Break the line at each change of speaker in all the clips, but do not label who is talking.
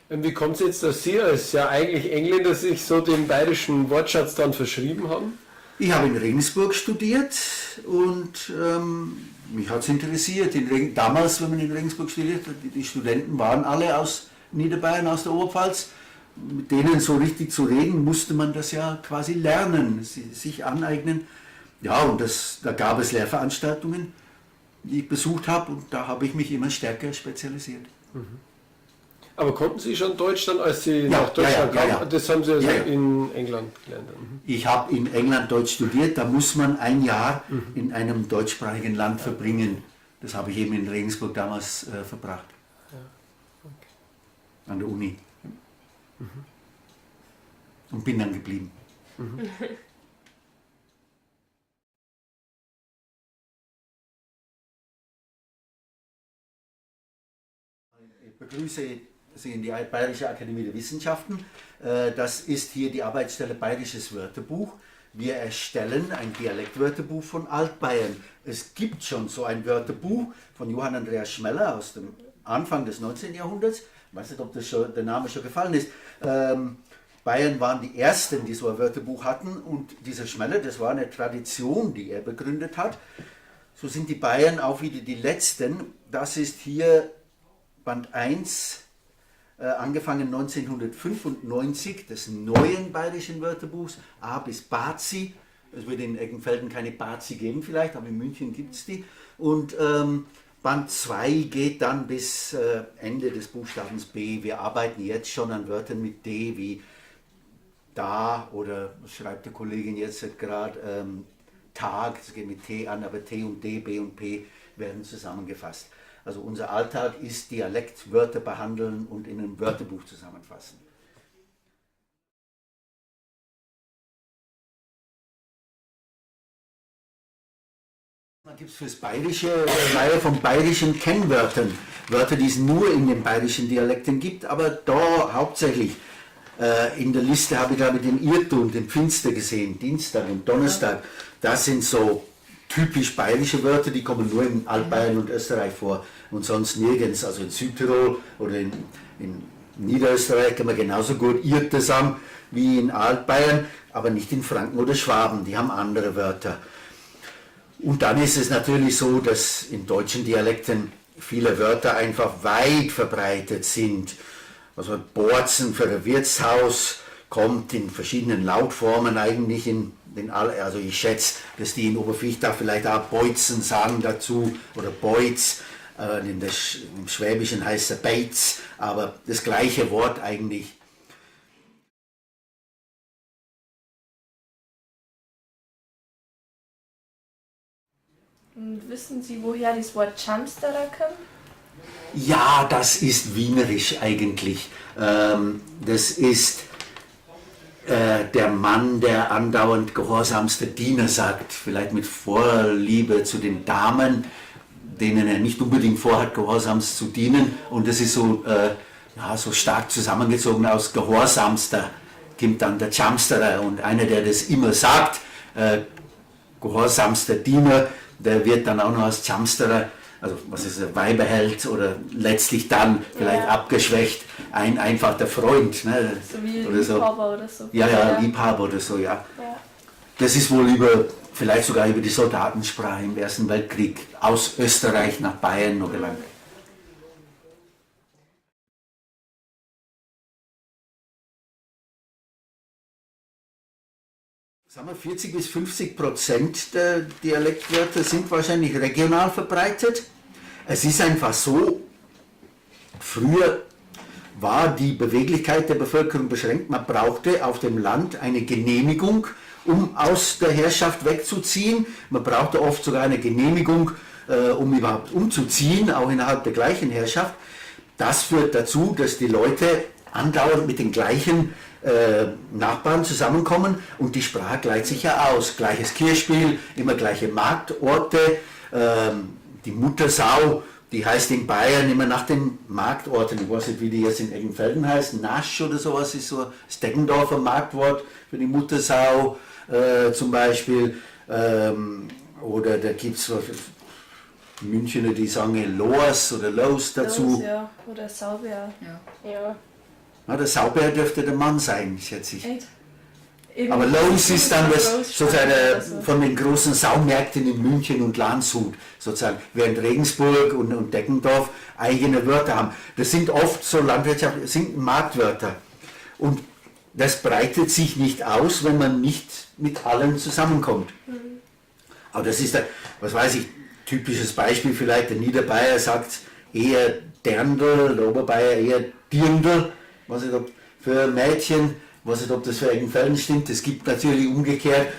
Wie kommt es jetzt, dass Sie als ja eigentlich Engländer sich so dem bayerischen Wortschatz dann verschrieben haben?
Ich habe in Regensburg studiert und mich hat es interessiert. Damals, wenn man in Regensburg studiert hat, die Studenten waren alle aus Niederbayern, aus der Oberpfalz. Mit denen so richtig zu reden, musste man das ja quasi lernen, sich aneignen. Ja, und da gab es Lehrveranstaltungen, die ich besucht habe, und da habe ich mich immer stärker spezialisiert.
Aber konnten Sie schon Deutsch dann, als Sie
Ja,
nach Deutschland
ja, ja,
kamen?
ja.
Das haben Sie also
Ja, ja.
in England gelernt.
Ich habe in England Deutsch studiert, da muss man ein Jahr in einem deutschsprachigen Land verbringen. Das habe ich eben in Regensburg damals verbracht. An der Uni. Und bin dann geblieben. Ich begrüße Sie in die Bayerische Akademie der Wissenschaften. Das ist hier die Arbeitsstelle Bayerisches Wörterbuch. Wir erstellen ein Dialektwörterbuch von Altbayern. Es gibt schon so ein Wörterbuch von Johann Andreas Schmeller aus dem Anfang des 19. Jahrhunderts. Ich weiß nicht, ob der Name schon gefallen ist. Bayern waren die ersten, die so ein Wörterbuch hatten, und dieser Schmeller, das war eine Tradition, die er begründet hat. So sind die Bayern auch wieder die Letzten. Das ist hier Band 1, angefangen 1995, des neuen Bayerischen Wörterbuchs, A bis Bazi. Es wird in Eggenfelden keine Bazi geben vielleicht, aber in München gibt's die. Und Band 2 geht dann bis Ende des Buchstabens B. Wir arbeiten jetzt schon an Wörtern mit D wie da, oder was schreibt der Kollegin jetzt gerade, Tag, das geht mit T an, aber T und D, B und P werden zusammengefasst. Also unser Alltag ist Dialektwörter behandeln und in einem Wörterbuch zusammenfassen. Dann gibt's fürs Bayerische eine Reihe von bayerischen Kennwörtern. Wörter, die es nur in den bayerischen Dialekten gibt, aber da hauptsächlich in der Liste habe ich, glaube ich, den Irrtum, den Pfinster gesehen, Dienstag und Donnerstag. Das sind so typisch bayerische Wörter, die kommen nur in Altbayern und Österreich vor und sonst nirgends. Also in Südtirol oder in Niederösterreich kann man genauso gut Irrte sagen wie in Altbayern, aber nicht in Franken oder Schwaben, die haben andere Wörter. Und dann ist es natürlich so, dass in deutschen Dialekten viele Wörter einfach weit verbreitet sind. Also Borzen für ein Wirtshaus kommt in verschiedenen Lautformen eigentlich in den all-, also ich schätze, dass die in Oberviechtach vielleicht auch Beutzen sagen dazu oder Beutz, im Schwäbischen heißt er Beitz, aber das gleiche Wort eigentlich.
Und wissen Sie, woher das Wort Chamsterer kommt?
Ja, das ist wienerisch eigentlich. Das ist der Mann, der andauernd gehorsamster Diener sagt, vielleicht mit Vorliebe zu den Damen, denen er nicht unbedingt vorhat, gehorsamst zu dienen. Und das ist so stark zusammengezogen aus gehorsamster, kommt dann der Chamsterer. Und einer, der das immer sagt, gehorsamster Diener, der wird dann auch noch als Chamsterer, also was ist der Weiberheld oder letztlich dann vielleicht abgeschwächt, ein einfach der Freund. Ne?
So wie
Oder so.
Liebhaber oder so.
Ja, ja, Liebhaber oder so, ja. Das ist wohl vielleicht sogar über die Soldatensprache im Ersten Weltkrieg aus Österreich nach Bayern noch gelangt. Sagen wir, 40 bis 50% der Dialektwörter sind wahrscheinlich regional verbreitet. Es ist einfach so, früher war die Beweglichkeit der Bevölkerung beschränkt. Man brauchte auf dem Land eine Genehmigung, um aus der Herrschaft wegzuziehen. Man brauchte oft sogar eine Genehmigung, um überhaupt umzuziehen, auch innerhalb der gleichen Herrschaft. Das führt dazu, dass die Leute andauernd mit den gleichen Nachbarn zusammenkommen und die Sprache gleicht sich ja aus. Gleiches Kirchspiel, immer gleiche Marktorte, die Muttersau, die heißt in Bayern immer nach den Marktorten, ich weiß nicht, wie die jetzt in Eggenfelden heißt, Nasch oder sowas ist so das Deggendorfer Marktwort für die Muttersau zum Beispiel, oder da gibt's so Münchner, die sagen Loas oder Los dazu.
Los, ja. Oder Saubär.
Ja.
Ja.
Na, der Saubär dürfte der Mann sein, schätze ich.
Echt? Eben.
Aber Los ist dann das
Los
sozusagen
also.
von den großen Saumärkten in München und Landshut, sozusagen, während Regensburg und Deggendorf eigene Wörter haben. Das sind oft so Landwirtschaft, sind Marktwörter. Und das breitet sich nicht aus, wenn man nicht mit allen zusammenkommt. Aber das ist, was weiß ich, typisches Beispiel vielleicht, der Niederbayer sagt eher Dirndl, der Oberbayer eher Dirndl, was ich ob für Mädchen, was nicht, ob das für Eggenfelden stimmt, es gibt natürlich umgekehrt,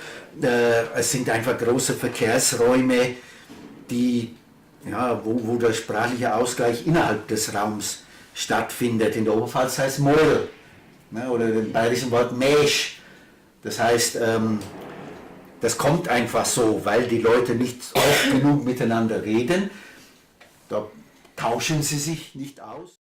es sind einfach große Verkehrsräume, die, ja, wo der sprachliche Ausgleich innerhalb des Raums stattfindet. In der Oberpfalz heißt Meul, ne, oder im bayerischen Wort Mäsch. Das heißt, das kommt einfach so, weil die Leute nicht oft genug miteinander reden. Da tauschen sie sich nicht aus.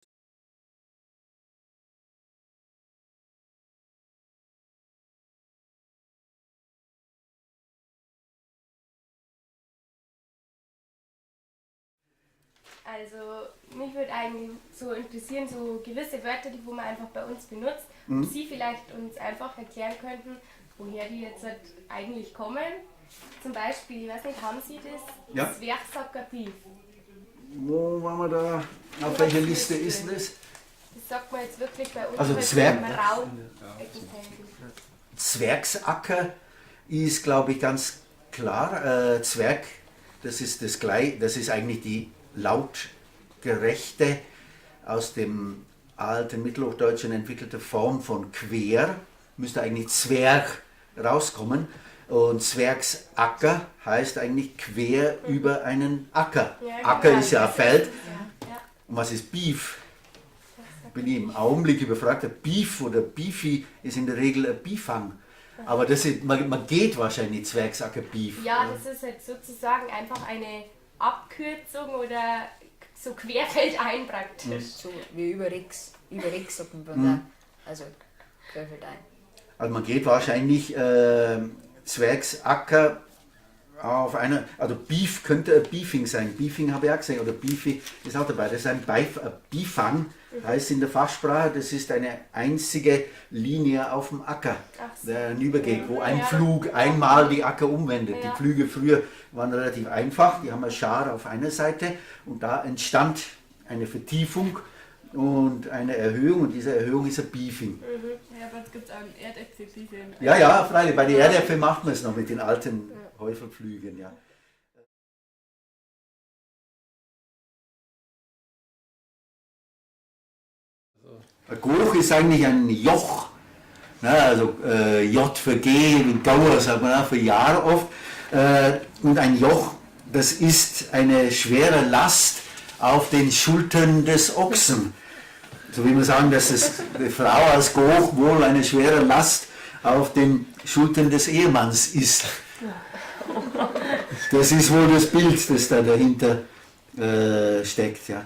Also mich würde eigentlich so interessieren, so gewisse Wörter, die wo man einfach bei uns benutzt, ob Sie vielleicht uns einfach erklären könnten, woher die jetzt halt eigentlich kommen. Zum Beispiel, ich weiß nicht, haben Sie das?
Ja.
Zwergsackerbeef.
Wo waren wir da? Auf welcher Liste ist denn das?
Das sagt man jetzt wirklich bei uns
Also
halt
Zwerg-
im Raum. Eckenfelden.
Zwergsacker ist, glaube ich, ganz klar. Zwerg, das ist das gleich, das ist eigentlich die lautgerechte, aus dem alten Mittelhochdeutschen entwickelte Form von quer, müsste eigentlich Zwerg rauskommen. Und Zwergsacker heißt eigentlich quer über einen Acker.
Ja, genau.
Acker ist ja ein Feld.
Ja, ja.
Und was ist Beef? Bin ich im Augenblick überfragt. Ein Beef oder Beefy ist in der Regel ein Bifang. Aber das ist, man geht wahrscheinlich Zwergsacker Beef.
Ja, das ist halt sozusagen einfach eine Abkürzung oder so querfeldein praktisch.
So wie über Rix. Über Rix sagt man bei uns auch. Also querfeldein.
Also man geht wahrscheinlich Zwergsacker auf einer, also Beef könnte ein Beefing sein. Beefing habe ich auch gesehen, oder Beefy ist auch dabei. Das ist ein Bifang, heißt in der Fachsprache, das ist eine einzige Linie auf dem Acker,
Ach so.
der hinübergeht, wo ein
Ja.
Pflug einmal die Acker umwendet. Die
Ja.
Pflüge früher waren relativ einfach, die haben eine Schar auf einer Seite und da entstand eine Vertiefung und eine Erhöhung, und diese Erhöhung ist ein Beefing.
Ja, aber es gibt auch einen Erdäpfel-Beefing.
Ja, ja, freilich, bei den Erdäpfeln macht man es noch mit den alten Häufelpflügen, ja. Ein Goch ist eigentlich ein Joch, ne, also J für G, in Gauer sagt man auch für Jahr oft. Und ein Joch, das ist eine schwere Last auf den Schultern des Ochsen. So wie man sagen, dass es die Frau als Goch wohl eine schwere Last auf den Schultern des Ehemanns ist. Das ist wohl das Bild, das da dahinter steckt. Ja.